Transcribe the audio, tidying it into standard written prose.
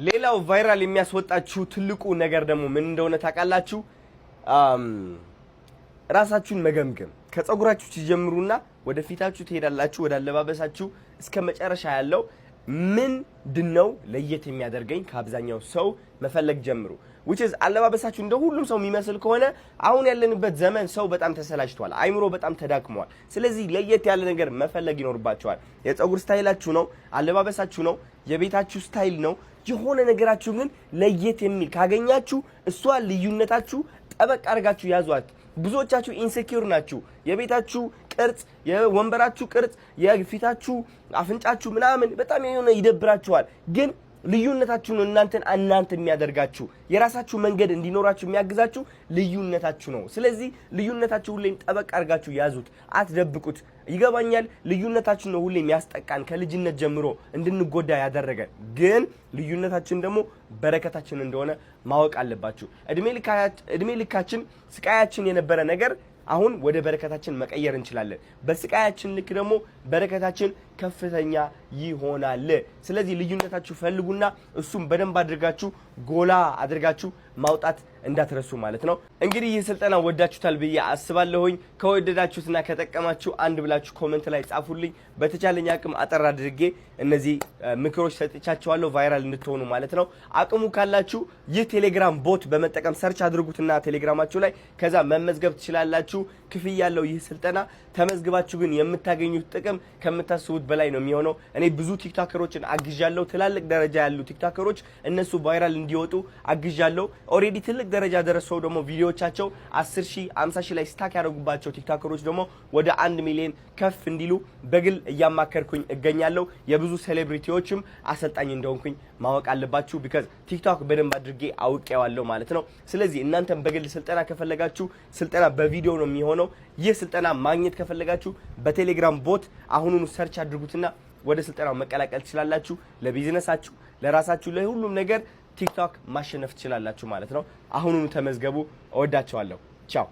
ሌላው viral የሚያስወጣችሁ ትልቁ ነገር ደግሞ ምን እንደሆነ ታውቃላችሁ? ራሳችሁን መገምገም። ከፀጉራችሁ ትጀምሩና ወደ ፊታችሁ ትሄዳላችሁ፣ ወደ አለባበሳችሁ፣ እስከ መጨረሻ ያለው ምንድነው ለየት የሚያደርገኝ ከአብዛኛው ሰው መፈለግ ጀምሩ። Which is አለባበሳችሁ እንደ ሁሉም ሰው የሚመስል ከሆነ፣ አሁን ያለንበት ዘመን ሰው በጣም ተሰላችቷል፣ አይምሮ በጣም ተዳክሟል። ስለዚህ ለየት ያለ ነገር መፈለግ ይኖርባችኋል። የፀጉር style ኣችሁ ነው፣ አለባበሳችሁ ነው፣ የቤታችሁ style ነው። የሆነ ነገራችሁ ግን ለየት የሚል ካገኛችሁ እሷ ልዩነታችሁ ጠበቅ አድርጋችሁ ያዟት። ብዙዎቻችሁ insecure ናችሁ። የቤታችሁ ቅርጽ፣ የወንበራችሁ ቅርጽ፣ የፊታችሁ፣ አፍንጫችሁ ምናምን በጣም የሆነ ይደብራችኋል። ግን ልዩነታችሁ ነው እናንተን እናንተ የሚያደርጋችሁ፣ የራሳችሁ መንገድ እንዲኖራችሁ የሚያግዛችሁ ልዩነታችሁ ነው። ስለዚህ ልዩነታችሁ ሁሌም ጠበቅ አድርጋችሁ ያዙት፣ አትደብቁት። ይገባኛል፣ ልዩነታችን ነው ሁሌም ያስጠቃን፣ ከልጅነት ጀምሮ እንድንጎዳ ያደረገን። ግን ልዩነታችን ደግሞ በረከታችን እንደሆነ ማወቅ አለባችሁ። እድሜ ልካችን ስቃያችን የነበረ ነገር አሁን ወደ በረከታችን መቀየር እንችላለን። በስቃያችን ልክ ደግሞ በረከታችን ከፍተኛ ይሆናል። ስለዚህ ልዩነታችሁ ፈልጉና እሱም በደንብ አድርጋችሁ ጎላ አድርጋችሁ ማውጣት እንዳትረሱ ማለት ነው። እንግዲህ ይህ ስልጠና ወዳችሁታል ብዬ አስባለሁኝ። ከወደዳችሁትና ከጠቀማችሁ አንድ ብላችሁ comment ላይ ጻፉልኝ። በተቻለኝ አቅም አጠር አድርጌ እነዚህ ምክሮች ሰጥቻችኋለሁ፣ viral እንድትሆኑ ማለት ነው። አቅሙ ካላችሁ ይህ ቴሌግራም bot በመጠቀም search አድርጉትና ቴሌግራማችሁ ላይ ከዛ መመዝገብ ትችላላችሁ። ክፍያ ያለው ይህ ስልጠና፣ ተመዝግባችሁ ግን የምታገኙት ጥቅም ከምታስቡት በላይ ነው የሚሆነው። እኔ ብዙ ቲክቶከሮችን አግዣለሁ። ትላልቅ ደረጃ ያሉ ቲክቶከሮች እነሱ viral እንዲወጡ አግዣለሁ። Already ትልቅ ደረጃ ደርሰው ደግሞ ቪዲዮቻቸው 10 ሺህ፣ 50 ሺህ ላይ stuck ያደረጉባቸው ቲክቶከሮች ደግሞ ወደ 1 ሚሊዮን ከፍ እንዲሉ በግል እያማከርኩኝ እገኛለሁ። የብዙ celebrity ዎችም አሰልጣኝ እንደሆንኩኝ ማወቅ አለባችሁ። Because ቲክቶክ በደንብ አድርጌ አውቄዋለሁ ማለት ነው። ስለዚህ እናንተም በግል ስልጠና ከፈለጋችሁ፣ ስልጠና በቪዲዮ ነው የሚሆነው። ይህ ስልጠና ማግኘት ከፈለጋችሁ በቴሌግራም bot አሁኑኑ search አድርጉትና ወደ ስልጠናው መቀላቀል ትችላላችሁ። ለቢዝነሳችሁ፣ ለራሳችሁ፣ ለሁሉም ነገር ቲክቶክ ማሸነፍ ትችላላችሁ ማለት ነው። አሁኑኑ ተመዝገቡ። እወዳችኋለሁ። ቻው።